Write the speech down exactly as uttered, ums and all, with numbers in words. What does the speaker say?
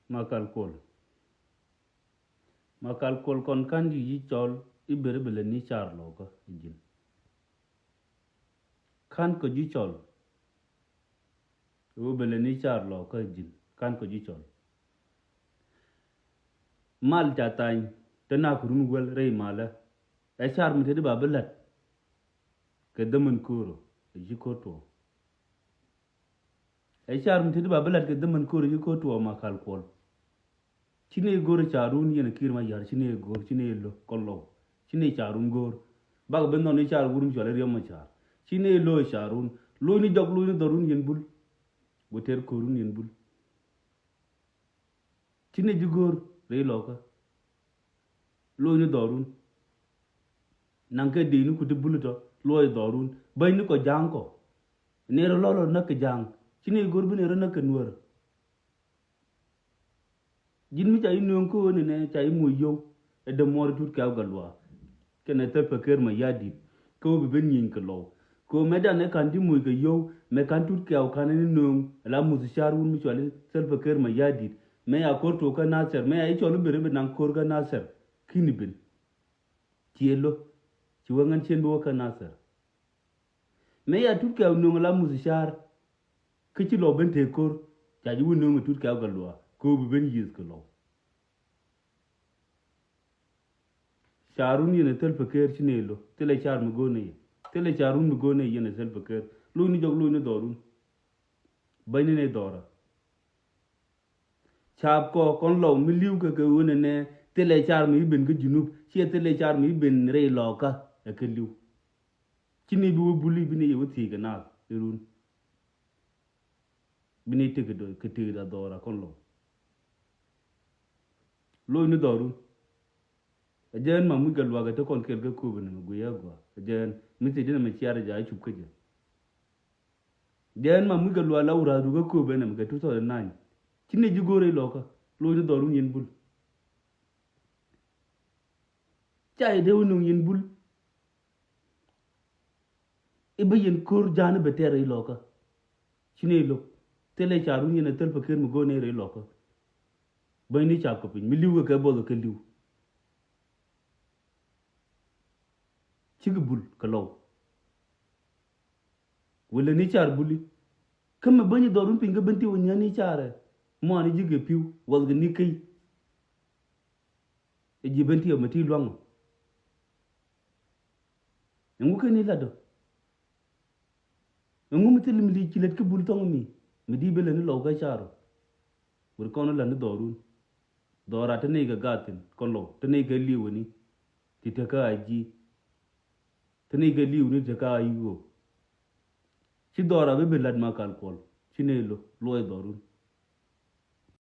Makal Kuɔl. Makal Kuɔl kɔn ka̱n ji̱ ji̱ cɔl i̱ ber i̱ bi lɛ ni car lɔkä i̱ ji̱n. Ka̱n kɔ ji̱ cɔl i̱ wä bi lɛ ni car lɔkä i̱ ji̱n. Ka̱n kɔ ji̱ cɔl. Mal ca thany te nak run wäl rɛy malä. Ɛ car mi te di ba bi la̱t kɛ dhämän köörä ɛ ji̱ ko̱r tuɔɔk. Ɛ car mi te di ba bi la̱t kɛ dhämän köör ci ko̱r tuɔɔk Makal Kuɔl. Ci nɛy go̱o̱r ɛ carun yɛn ɛ Kiir Mayar, ci nɛy go̱o̱r, ci nɛy lo̱ kɔn lɔw. Ci nɛy carun go̱o̱r. Bakɛ ben nhɔn i̱ car wur mi cɔal i̱ Riɛk Macar. Ci nɛy lo̱ ɛ carun. Lo̱cni jɔk, lo̱cni dhɔrun yɛn Bul. Wä tɛr ko̱run yɛn Bul. Ci nɛy ji̱ go̱o̱r rɛy lɔkä. Lo̱cni dhɔrun. Naŋ kɛ dëcni ku ti Bul tɔ luɔc dhɔrun. Bänyni kɔ Ja̱a̱ŋ kɔ. Nɛy rɔ lɔl rɔ näk kɛ Ja̱a̱ŋ. Ci nɛy go̱o̱r bi nɛy rɔ näk kɛ Nuäär. Ji̱n mi ca ji̱ nööŋ kä ɣöö nɛnɛ ca ji̱ moc yio̱w ɛ dämuɔɔri Tut Kɛ̈ɛ̈u Gatluak kɛnɛ Salva Kiir Mayardit, kä ɣöö bi ben nyieny kɛ lɔw. Kɛ ɣöö mɛtdan ɛ ka̱n ji̱ moc kɛ yio̱w, mɛ ka̱n Tut Kɛ̈ɛ̈u ka̱n ni nööŋ, ala muth car wun mi cɔal i̱ Salva Kiir Mayardit, mɛ ya ko̱r tuɔɔk kä Nasir, mɛ ya ji̱ cɔl i̱ ben i̱ bi naŋ ko̱r kä Nasir, ki̱n i̱ ben. Ciɛ lo̱, ci wä ŋän cien bi wä kä Nasir. Mëë ya Tut Kɛ̈ɛ̈u nööŋ ala muth car. Kä ci lɔw ben tëë ko̱r, ca ji̱ wä nööŋ ɛ Tut Kɛ̈ɛ̈u Gatluak kɛ ɣöö bi ben yiëth kɛ lɔw. Carun yɛn ɛ Salva Kiir ci nɛy lo̱, thilɛ car mi go̱o̱r nɛy yɛ. Thilɛ carun mi go̱o̱r nɛy yɛn ɛ Salva Kiir. Lo̱cni jɔk, lo̱cni dhɔrun. Bänyni nɛy dhɔrä. Caap kɔ kɔn lɔw mi li̱w kɛ kɛ ɣöö nɛnɛ thilɛ car mi i̱ ben kä Junub, ciɛ thilɛ car mi i̱ ben rɛy lɔkä ɛ kɛ li̱w. Ci ni bi wä Buli bi ni yɛ wä thiec kɛ naath irun. Bi ni tek kɛ dɔ̱ kɛ tek da dhɔra kɔn lɔw. Lo̱cni dhɔrun. Ɛ jɛn ma muc Gatluak ɛ te kɔn kɛl kä Kööbɛ nɛmɛ guiy ɛ gɔaa. Ɛ jɛn mi thiec di nɛmɛ ciar ɛ ja̱ i̱ cup kä jɛ. Jɛn ma muc Gatluak la wurath ruk kä Kööbɛ nɛmɛ kɛ two thousand nine. Ci ni ji̱ go̱o̱r rɛy lɔkä. Lo̱cni dhɔrun yɛn Bul. Ca i̱ dee wä nuŋ yɛn Bul. I̱ bä yɛn ko̱r ja̱a̱n i̱ bɛ tɛr rɛy lɔkä. Ci ni lo̱k. Thilɛ carun yɛn ɛ Salva Kiir mi go̱o̱r nɛy rɛy lɔkä. Bänyni caap kɛ piny mi li̱w kɛ kɛ buɔth kɛ li̱w. Cikɛ Bul kɛ lɔw. Wälɛ ni car Buli. Kä mɛ bäny dhɔrun piny kä ben ti wä nyiani carɛ. Muani ji̱ kɛ pi̱w, wuɔth kɛ ni key. Ɛ ji̱ ben ti wä mɛ ti luaŋ. Ɛŋu kɛ ni latdɔ. Ɛŋu mi thil mi li ci lät kä Bul thɔŋ mi. Mi di ben lät ni lɔw kä car ɔ. Wër kɔn lät ni dhɔrun. Dhɔra te nɛy kɛ gathin kɔn lɔw, te nɛy kɛ li̱w ni. Ti te kä a ji̱. Te nɛy kɛ li̱w ni te kä a yi̱ ɣöö. Ci dhɔra bi bi la̱t Makal Kuɔl. Ci nɛy lo̱, luɔc dhɔrun.